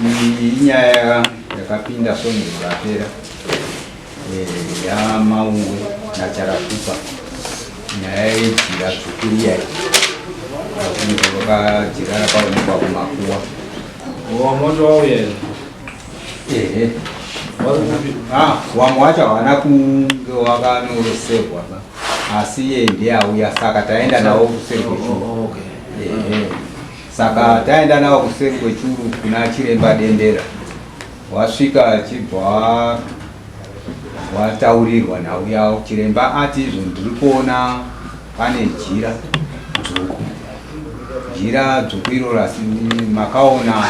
Iyi inyaya yakapinda svondo rapera yaMaungwe naCharakupa, nyaya yejira dzvuku riya jira rakaonekwa kumakuwa. Wamoto wauya here? Ehe. Wamwe wacho hawana kunge wakanorosehwa ba, asi iye ndiye auya, saka taenda nawo kuseri kwechuru. Ehe. Saka taenda nawo kuseri kwechuru kuna chiremba Dendera. Wasvika achibva wataurirwa nhau yawo. Chiremba ati izvo ndiri kuona pane jira dzvuku. Jira dzvuku iroro asi makaona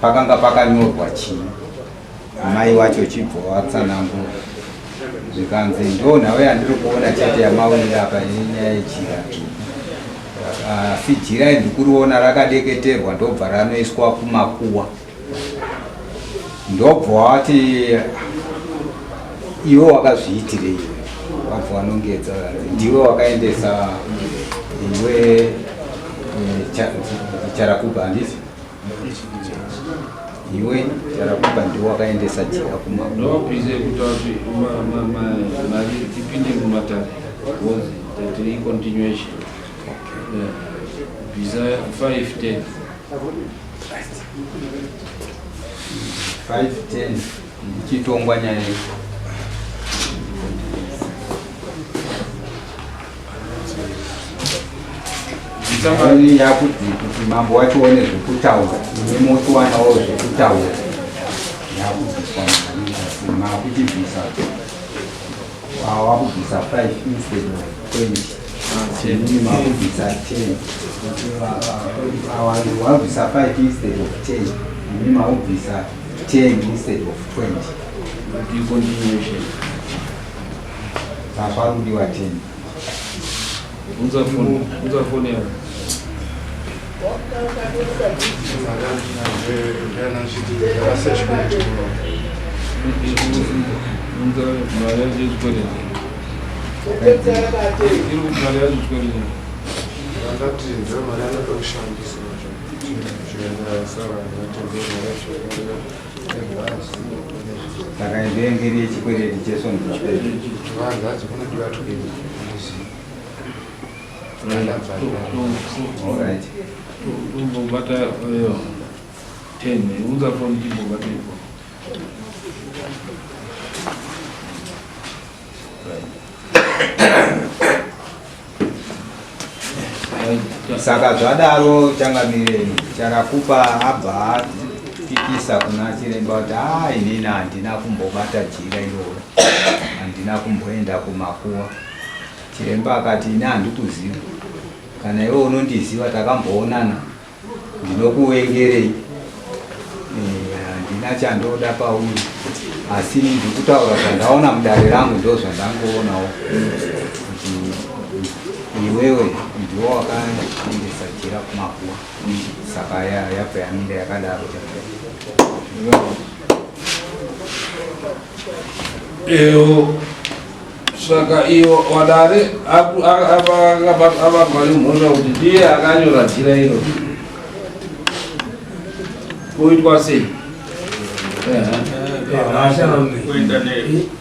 pakanga pakanyorwa chii? Mai wacho chibva watsanangura. Zvikanzi ndo nhau yandiri kuona chete yamauyira apa yenyaya yejira dzvuku. Asi jira iri ndikuriona rakadeketerwa ndobva ranoiswa kumakuwa. Ndobva wati iwe wakazviitirei iwe? Wabva wanongedza ndiwe wakaendesa iwe Charakupa handiti? Iwe Charakupa ndiwe wakaendesa jira kumakuwa. Ndopise kuti mari tipinde mumatare because tiri continuation. Yeah. Bvisa 5 10. 5 10 ichitongwa nyaya iyi. Yakuti kuti mambo wacho one zvekutaura imi motiwanawo zvekutaura yakubviswa mari asi makuchibvisa wakubvisa 5 instead of 20, imimi makubvisa 10, wabvisa 5 instead of 10, imi makubvisa 10 instead of 20. Continuation. Saka parudiwa 10. Unza phone, unza phone yako. Unza mari yacho yechikwereti. Iri kuti mari yacho chikwereti. Ndakati ndo mari anoda kushandisa Saka ndenge iri yechikwereti chesvondo rapera. Vanhu hadzo kunodiwa 20. Alright. Tombobata iyo 10. Unza phone timbobata ipo. Saka zvadaro changamire, Charakupa abva apikisa kuna chiremba kuti a inini handina kumbobata jira iroro, handina kumboenda kumakuwa. Chiremba akati ini handikuziva, kana iwe unondiziva takamboonana, ndinokuvengerei? Handina chandoda pauri, asi ini ndikutaura zvandaona mudare rangu, ndo zvandangoonawo kuti iwewe ndiwo wakaendesa jira kumakuwa. Saka yabva yamira yakadaro. Eyo saka iyo wadare abatwa nemhosva kuti ndiye akanyora jira iro, kuitwa sei?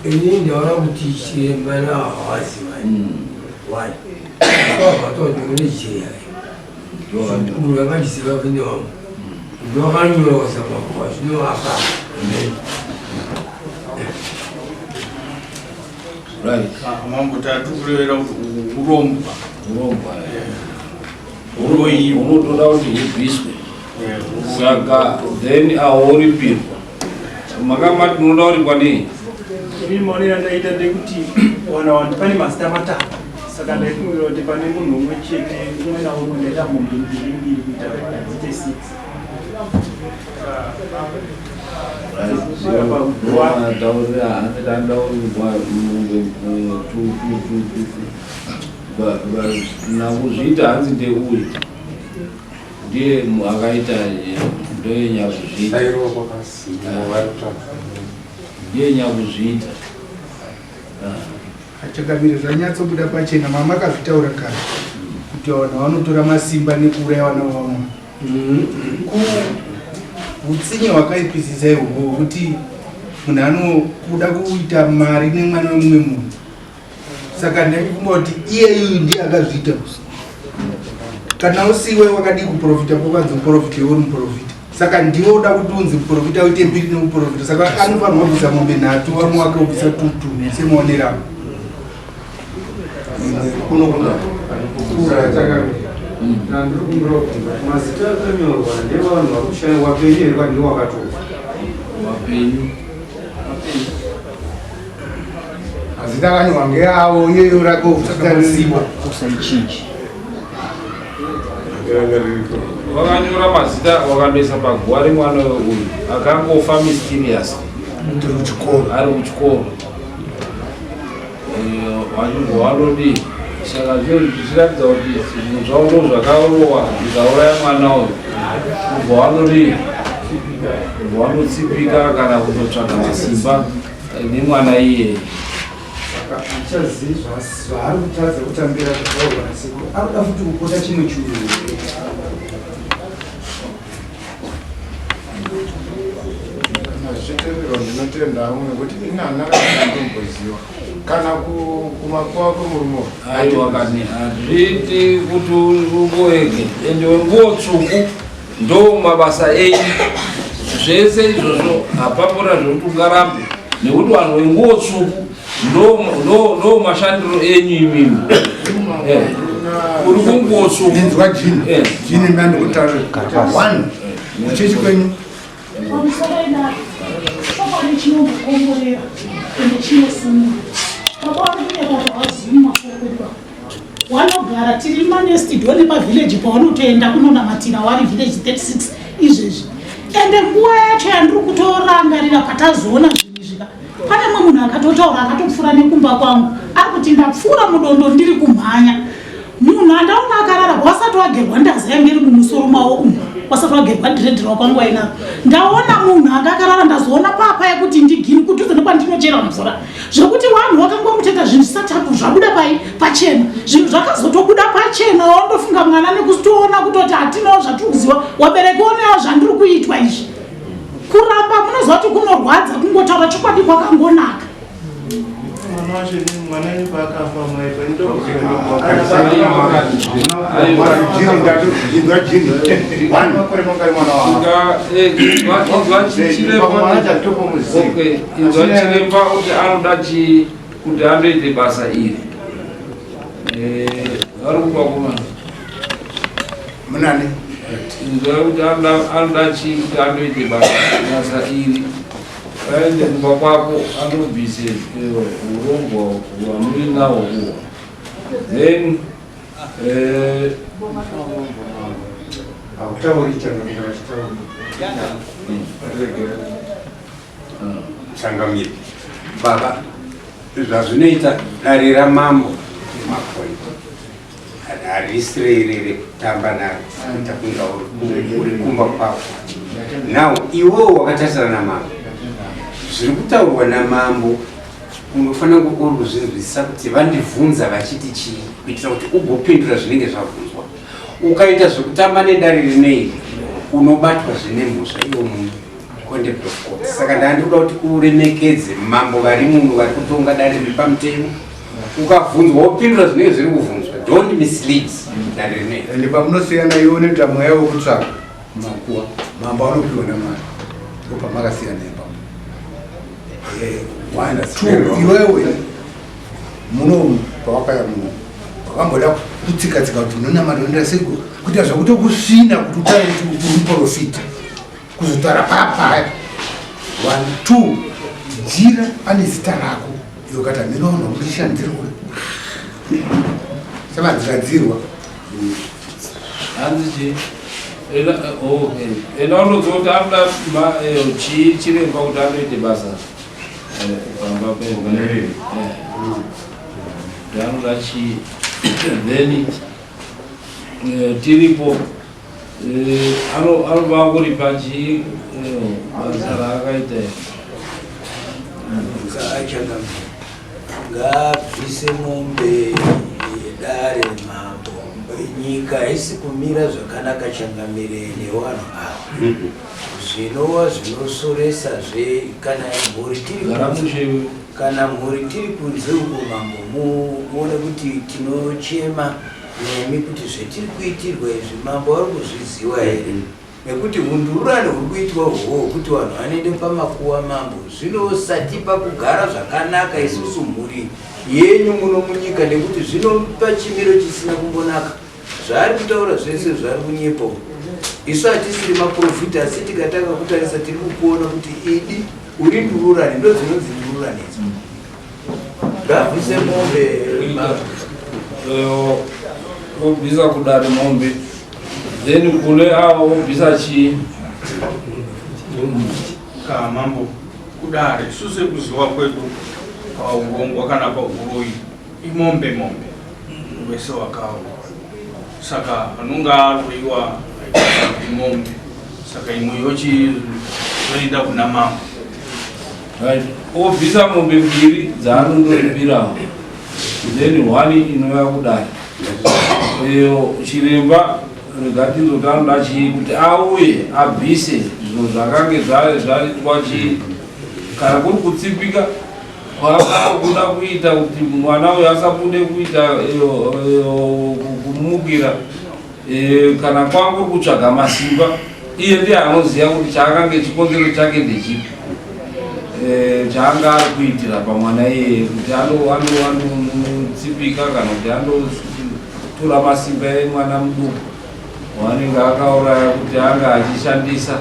Ini ndaona kuti chiremba nahawazi wani vavatondone jira munhu akandiziva vene wangu ndokanyorosa makuva zvino apa. Right. Mambo, tati kurevera kuti urombwa. Urombwa unotoda kuti hubviswe, saka then ahoripirwa makamati munoda kuripwa nei? Ini maonero andaita ndekuti wana vanhu pane mazita matatu, saka ndaifungira kuti pane munhu umwe chete, umwe naumwe ndaita mombe mbiri mbiri kuita dziite six. Taurira handitandaurigwa mombe two two two two two nakuzviita, hanzi ndeuyu ndiye akaita, ndoye nyakuzviita, ndiye nyakuzviita. Achakamire zvanyatsobuda pachena, mama akazvitaura kare kuti vanhu vanotora masimba nekuuraya vana vavamwe. Utsinye hwakaipisisa ihwohwo hwekuti munhu anokuda kuita mari nemwana wemumwe munhu. Saka ndaifunga kuti iyeyu ndiye akazviita. Kana usiwe wakadii kuprofita kwakanzi muprofita iwe uri muprofita. Saka ndiwe uda kuti unzi muprofita uite mbiri nemuprofita. Saka anofanirwa kubvisa mombe nhatu vamwe wake obvisa tutu semaonero angu. Kuno kuno. Ndiri kumbira kubvunza mazita akanyorwa ndevanhu vari kushaya wapenyu here kana ndiwo wakatofa? Wapenyu. Mazita akanyorwa ngeavo iyeyo rako zita riripo. Usaichinje. Vakanyora mazita vakandoisa paguva remwana uyu akangofa mysterious ari kuchikoro. Vanodii saka zvinhu zvichiratidza kuti zvinhu zvavo ndo zvakarowa zvikauraya mwana uyu kubva vanodii kubva vanotsipika kana kutotsvaga masimba nemwana iyeye. Saka handichazivi zvaari kutadza kutambira kutaurwa nasekuru arikuda futi kupota chimwe churu here? Kana zvichitenderwa ndinotenda hangu nekuti ini handina kana chandomboziva kana kumakuva kwemurume uyu. Aiwa kani hazviiti kuti ungoege ende wenguo tsvuku ndo mabasa enyu zvese izvozvo hapapona zvekuti ungarambe nekuti vanhu venguo tsvuku ndo mashandiro enyu imimi eh, uri kunguo tsvuku inzwa jini eh. jini ndandikutaura one kuchechi kwenyu Pamusoro idare, chokwadi chinombokomborera ende chinosunura. Baba vari kunyepa kuti havazivi mumasoro kwedu apa. Wanogara tiri manestid one pavillage pawanotoenda kunonamatira wari village 36 izvezvi. Ende nguva yacho yandiri kutorangarira patazoona zvinhu izvi ka pane mumwe munhu akatotaura akatopfuura nekumba kwangu ari kuti ndapfuura mudondo ndiri kumhanya munhu andaona akarara wasati wagerwa ndaza yange iri mumusoro mawo umu wasati wagerwa dhiredhi rwako wangu wainaro ndaona munhu anga akarara ndazoona papa yekuti ndigini kudhuze nekwandinochera mvura zvekuti vanhu vakangomuteta zvinhu zvisati zvabuda pai pachena zvinhu zvakazotobuda pachena wandofunga mwana nekutoona kutoti hatinawo zvatiri kuziva wabereki onewo zvandiri kuitwa izvi kuramba munoziva kuti kunorwadza kungotaura chokwadi kwakangonaka Inzwa chiremba kuti anoda chii kuti andoite basa iri. Eh, vari kupa kumana. Munani? Inzwa kuti anoda chii kuti andoite basa iri. Aende kumba kwako andobvise urombwa hwamuinawo uho. Then eh, Hakutauri changamira vachitaura. Changamire baba zvazvinoita dare ramambo makoni harisi rekutamba naro kuita kunga uri kumba kwako now iwewo wakatarisana namambo zviri kutaurwa namambo unofanira kunge uri kuzvinzwisisa kuti vandibvunza vachiti chii kuitira kuti ugopindura zvinenge zvabvunzwa ukaita zvekutamba nedare rineiri unobatwa zvine mhosva iwo munhu contempt of court saka ndandikuda kuti uremekedze mambo vari muno vari kutonga dare riri pamutemo ukabvunzwa wopindura zvinenge zviri kubvunzwa don't mislead dare rinei ende pamunosiyana iwe unoita mweya wekutsvaka makuwa mambo anopiwa namwari ndopamakasiyana ipapo eh, one two iwewe muno pawakaya muno wakamboda kutsika tsika kuti unonamata unoenda sei kuita zvekutokusvina kuti utaure kuti uri muprofita kuzotaura papaya one two jira pane zita rako iwe ukati hameno vanhu vakutishandirwa savadziradzirwa hanzi chii oh, enda unonzwa kuti anoda eh, chii chiremba kuti anoite basa eh, pamba pemba eh. anoda chii then tiripo Eh, anobva kuripa chii eh, basa raakaita Ngaabvise mombe yedare mambo. Nyika haisi kumira zvakanaka changamire nevanhu ava. Zvinova zvinosoresa zve kana mhuri tiri kunze, kana mhuri tiri kunze uko mambo muone kuti tinochema nemi kuti zvetiri kuitirwa izvi mambo vari kuzviziwa here nekuti hundururani huri kuitwa uhoho hwekuti vanhu vanoende pamakuwa mambo zvinosatipa kugara zvakanaka isusu mhuri yenyu muno munyika nekuti zvinopa chimiro chisina kumbonaka Zvaari kutaura zvese zvaari kunyepa uku. Isu hatisiri maprofita asi tikatanga kutarisa tiri kukuona kuti idi uri ndururani ndo dzinonzi ndururani idzo. Ngabvise mombe. Obvisa kudare mombe then kune avo obvisa chii? Ka mambo kudare isu sekuziwa kwedu paurongwa kana pauroyi imombe mombe wese wakawo saka anonga aroiwa imombe saka imwe yochizoenda kuna mambo. Right, obvisa mombe mbiri dzaanondoripirawo then one inouya kudai iyo chiremba rega tinzoti anoda chii kuti auye abvise zvinhu zvakange zvaitwa chii kana kuri kutsipika Kwakuda kuita kuti mwana uyu asabude kuita kumukira kana kwangu kutsvaga masimba iye ndiye anoziva kuti chaakange chikonzero chake ndechipi chaanga ari kuitira pamwana iyeye kuti anotsipika kana kuti anotora masimba emwana muduku waanenge akauraya kuti anga achishandisa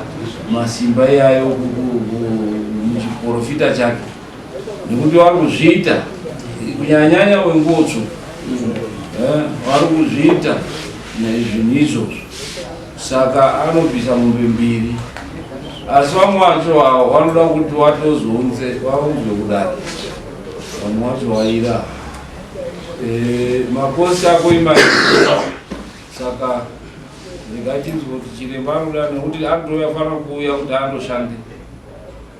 masimba iyayo muchiporofita chake nekuti vari kuzviita kunyanyanya wenguo tsvuku vari kuzviita zvinhu izvozvo saka anobvisa mombe mbiri asi vamwe vacho avo vanoda kuti watozonze vaunzwe kudare vamwe vacho vaira makosi ako imai Saka rega tinzwe kuti chiremba anoda nekuti anotouya fanira kuuya kuti andoshande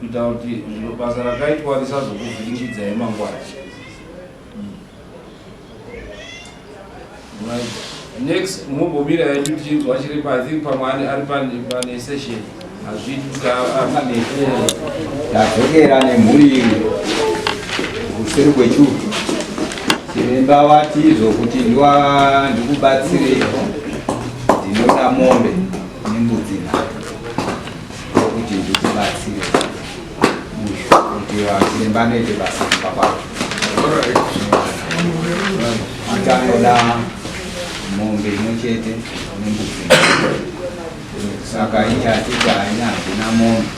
kuita kuti zviro basa rakaitwa risazokuvhiringidzai mangwana. Right. Next mumbomira yedu tichinzwa chiremba I think pamwe ari pane session hazviiti kuti amane. Tadzokera nemhuri kuseri kwechuru. Chiremba vati izvo kuti ndikubatsire ndinoda mombe nembudzi nhatu kuti ndikubatsire kuti chiremba anoite basa kumba kwake ati anoda mombe imwe chete nembudzi saka iye achiti haina handina mombe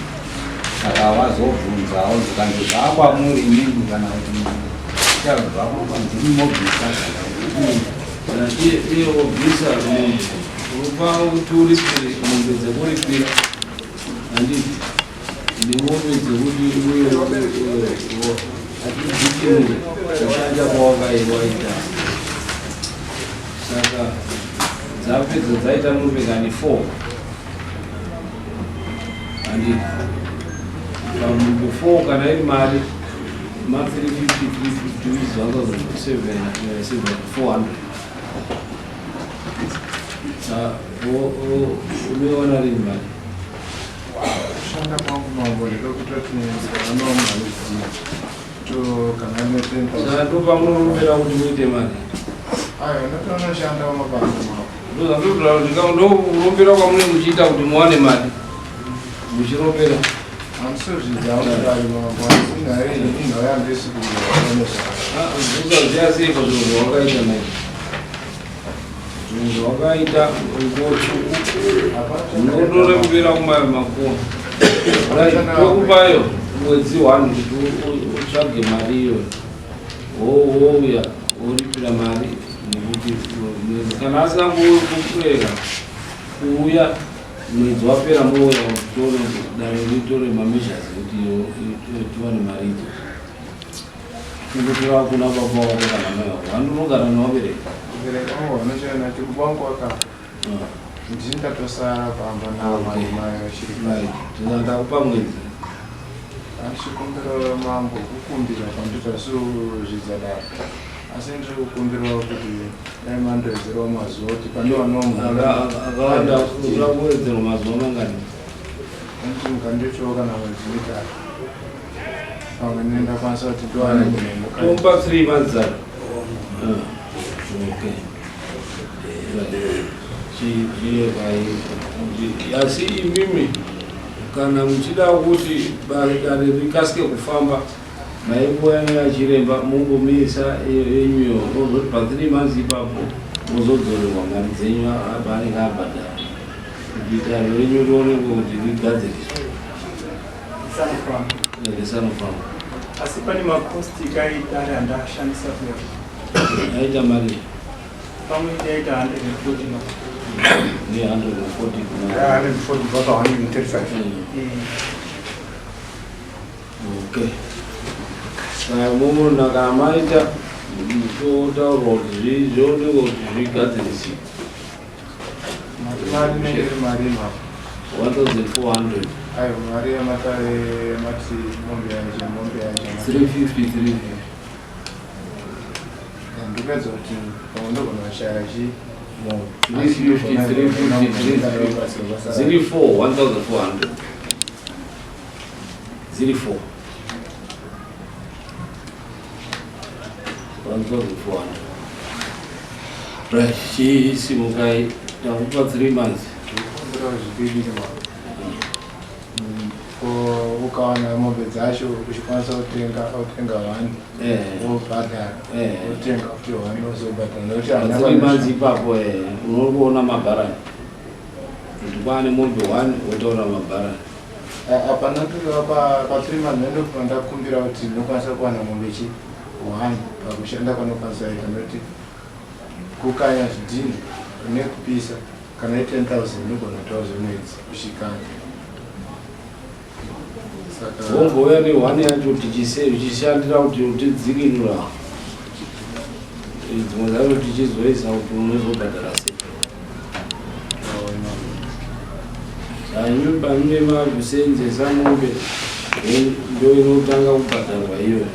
saka wazobvunzawo zvikanzi zvakwamuri imimi kana kuti chabva ndimi mobvisa kana kuti kana iye obvisa mombe unopa kuti uripire mombe dzekuripira handiti nemombe dzekuti uye atidzikinure kushanda kwawakaiwaita saka dzapedza dzaita mombe kani 4 handiti pamombe 4 kana iri mari ma 350 350 which is 1700 unoiona rini mari? Kushanda kwangu mambo ndokutoti anomaziva to kana ine 10,000 Saka ndopamunorumbira kuti muite mari. Ayo ndotonoshanda mabasa mavo. Ndokurombera kwamunenge muchiita kuti muwane mari muchirombera. Handisozvidza kudai mambo asi nhau iyi inhau yandisi kuonesa. Usaziva sei pazvinhu zvawakaita nai zvinhu zvawakaita nguo tsvuku unotorembera kumakuwa tokupayo mwedzi one kuti utsvage mari iyoyo wouya woripira mari nekuti kana asina kukurega kuuya mwedzi wapera mouya tore dare ritore mameasures ekuti tiwane mari idzo kungotora kuna baba wako kana mai wako vanonogara nevabereki. Vabereki vangu vanoshanda baba vangu vakafa ndini ndatosara pamba naamai mai vachiri Right. Ndakupa mwedzi. Andichikumbira mambo kukumbira kwandita suzvidza dare asi ndiri kukumbirawo kuti dai mandowedzerawo mazuva kuti pandowanawo Akawanda unoda kuwedzerwa mazuva mangani? Ndingandichiwo kana mwedzi mitatu pamwe ndakwanisa kuti ndiwane kunemuka Tomupa 3 months zaro. Okay. Asi imimi kana muchida kuti dare rikasike kufamba maikuva yenyu yachiremba mungomisa yenyuyo mozoti pa 3 months ipapo mozodzorerwa mari dzenyu apa anenge abhadhara kuti dare renyu rionekwe kuti rigadziriswe. Risanofamba. Risanofamba. Asi pane makosti kaidare andashandisa kuya. Aita mari. Pamwe yaita 140 ma. Ne 140 kuna. 140 kubva pa 135. Okay. Saka mumuna kana maita totaurwa kuti zvionekwe kuti zvigadzirisike. Mari inenge iri mari ipapo. 1400. Aiwa, mari yamatare mati mombe yacho, mombe yacho. 350 350. Ndikuedza kuti pamwe ndogona kushaya chi mombe. 350 350 350. 04 1400. 04. 1400. Right, chisimukai takupa 3 months. Ndikumbira zvibibiri mama. Ko ukawana mombe dzacho uchikwanisa kutenga utenga one wobhadhara wotenga futi one wozobhadhara nekuti Pa 3 months ipapo unokuona mabharani kuti kwaane mombe 1 wotaura mabharani. Apa ndatoreva pa 3 months ndobva ndakumbira kuti ndinokwanisa kuwana mombe chi 1 pakushanda kwanokwanisa kuita nekuti kukanya zvidhinha nekupisa kana i 10,000 inogona kutora zvemwedzi uchikanya. Saka Wombouya ne1 yacho tichishandira kuti tidzikinura dzimwe dzacho tichizoisa kuti unozobhadhara sei. Saka imi pamunenge makusenzesa mombe ndo inotanga kubhadharwa iyoyo.